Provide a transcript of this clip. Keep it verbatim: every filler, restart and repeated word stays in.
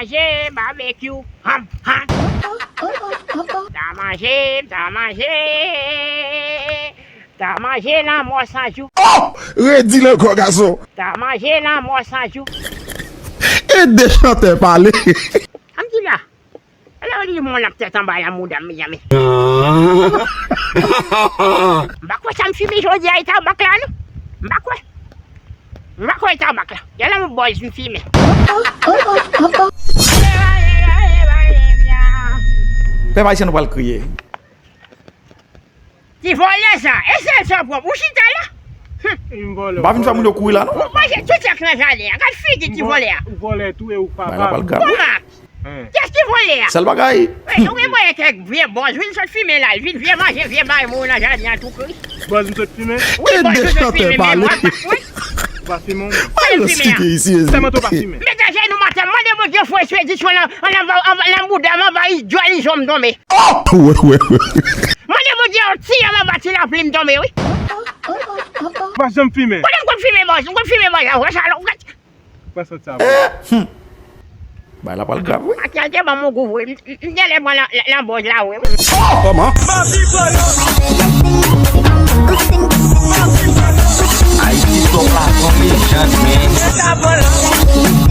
Manje babekyou, ham, ham. Ta manje, ta manje, ta manje lanmò san jou. Oh! Redi l ankò, gason. Ta manje lanmò san jou. Ede chantè pale. Ann di la. Ala w li moun ap tèt anba la mouda m, mezanmi. M pa kwè sa m fimen jodi a e tabak la non. M pa kwè. M pa kwè e tabak la. Yal nan bòz m fimen. Pèp ayisyen nou pral kriye. Ti vòlè sa, e sèl sa w pwòp, ou chita la? M pa vin fè moun yo kouri la non. Ou manje tout sa k nan jaden an, gad figi ti vòlè a. Ou vòlè tou e ou k papa. Bagay la pral grav wi. Kòman? Kiyès ki vòlè a? Sèl bagay. Wi, nou gen mwen kèk vye bòz, wi, l sot fimen la, l vin vye manje, vye bay moun nan jaden an tou kri. Bòz m sot fimen? Wi, bòz m sot fimen, men bòz pa, wi. Ou pa fimen w menm? Ou pa fimen a? Sèlman tou pa fimen. Met ajenou maten, mande Bondye fè espedisyon nan, nan, nan, nan bouda m anba idyo alizon m tonbe. Wè, wè, wè. Mande Bondye yon ti yè m anba ti lapli m tonbe, wi. Ou pa janm fimen? Kote m konn fimen bòz? M konn fimen bòz la, wè sa la, ou gad. Ou pa sot sa vre. Bagay la pral grav wi. Matyal te ban m yon gou vre. M, m, m genlè pran lan, lan, lanbòz la vre wi. Kòman? Ayiti twòp la fanmi, janm men.